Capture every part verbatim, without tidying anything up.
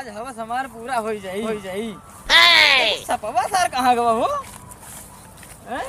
आज हवस हमार पूरा होई जाई, होई जाई। सपवा सार कहाँ गवा हो? हैं?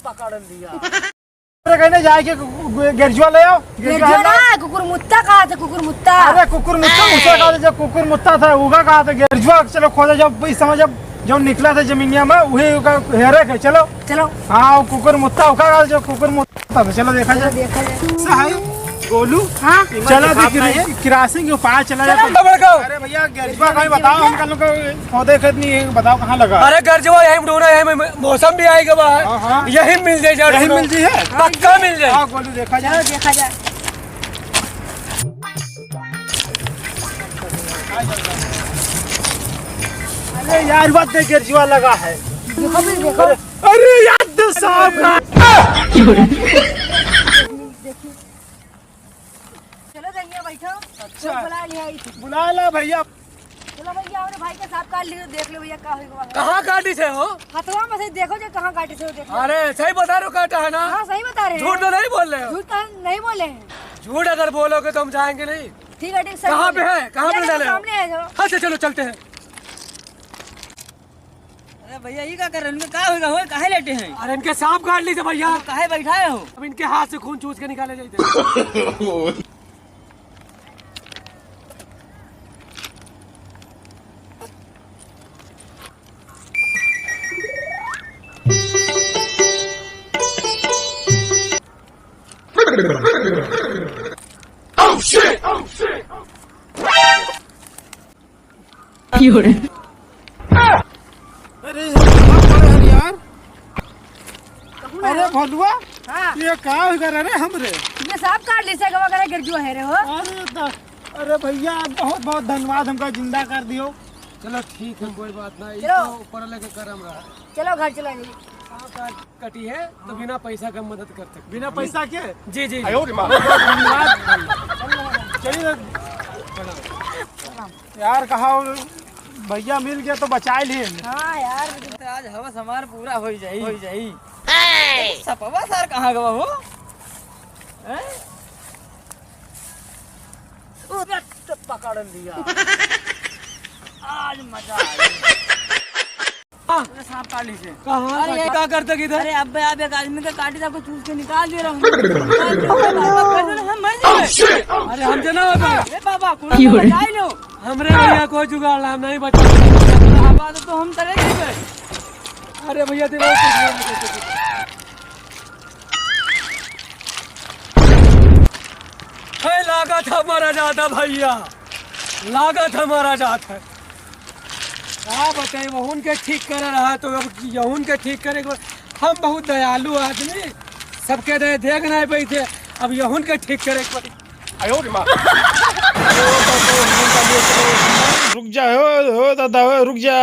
पकड़ लिया। अरे, कहने जाए के गु-, गु-, गेरजुआ ले आओ। गेरजुआ गेरजुआ ना, ना। कुकुर मुत्ता कहा थे, कुकुर मुत्ता। अरे, कुकुर मुत्ता, ए। उसे कहा थे, जो कुकुर मुत्ता था, उगा कहा थे, गेरजुआ, चलो खोजा, जब इस समय जब, जब निकला था जमीनिया में, वही उगा हेरे के, चलो। चलो। हाँ, वो कुकुर मुत्ता, उगा कहा थे, जो कुकुर मुत्ता था, चलो देखा चलो जाए। देखा जाए। सा है, गोलू? हाँ? चलो, दिखाता देख, है। किरासन के पास चला चलो। जाता। बड़का। अरे भैया, गेरजुआ कहीं बताओ, हम कल को पौधे खेत नहीं है, बताओ कहाँ लगा? अरे गेरजुआ यहीं ढूंढा, यहीं में मौसम भी आएगा बाहर। हाँ, हाँ। यहीं मिल जाए, जाओ यहीं ढूंढो। मिल जाए? पक्का मिल जाए। हाँ, गोलू देखा जाए। चलो, देखा जाए। अरे यार, बात देख, गेरजुआ लगा है। देखो भी, देखो। अरे यार, दो साहब का। देखिए। चलो भैया बैठो। अच्छा। तो बुला लिया ही। बुला ला भैया। चलो भैया, हमरे भाई के सांप काट लियो, देख लो भैया का होई गवा है। कहाँ काटी से हो? हथवा में से देखो जो कहाँ काटी से हो, देख लो। अरे सही बता रहे हो, काटा है ना? हाँ, सही बता रहे हैं। झूठ तो नहीं बोल रहे हो? झूठ तो नहीं बोले हैं। झूठ अगर बोलोगे तो हम जाएंगे नहीं। ठीक है, ठीक, सही कहाँ पे बोले। है? कहाँ पे ये देखो, डाले हो? सामने है जो। अच्छा चलो चलते हैं। अरे भैया, ये का कर रहे हैं? इनका का होगा? होए, काहे लेटे हैं? अरे इनके सांप काट ली थे भैया। तो काहे बैठाए हो? अब इनके हाथ से खून चूस के निकाले जाते। Oh shit! Oh shit! क्यों रे? अरे यार, अरे भलुआ, हाँ। ये का हो गया रे हमरे? ये सांप काट ली से गवा करे गिर जो है रे हो। अरे द-, अरे भैया, बहुत बहुत धन्यवाद, हमका जिंदा कर दियो। चलो ठीक है, कोई बात ना, ये चलो। तो ऊपर वाले के करम रहा। चलो घर चला जाइए। सांप काट कटी है तो बिना पैसा का मदद कर सकते हैं। बिना पैसा के? जी, जी, जी। आयो रे माँ। धन्यवाद। चलिए। यार, कहा भैया मिल गया तो बचा लिए। हाँ यार, आज हवस हमार पूरा हो जाई, हो जाई। सपवा सार कहाँ गवा हो? हैं? पकड़ लिया। आज मजा आ गया। हाँ। अरे सांप काट ली से। कहाँ? अरे अरे ये का करते किधर? अरे अबे आप एक आदमी का काटी था, आपको चूस के निकाल दे रहा हूँ। निकाल दे रहा हूँ, बाबा, कर दो ना, हम मर जाएंगे। अरे हमसे ना होता। अरे बाबा, कौन क्यों रे? बचा ही लो। हमरे भैया कोई जुगाड़ ला, हम नहीं बचा। बाबा तो, तो हम चले गए। अरे भैया देखो। है, लागत हमारा जाता भैया, लागत हमारा जाता है। का बताई, वहुन के ठीक करे रहा तो अब यहुन के ठीक करे को। हम बहुत दयालु आदमी, सबके दे देख नहीं पाई थे, अब यहुन के ठीक करे को। आयो रे माँ। रुक जा, हो, हो दादा, हो, रुक जा।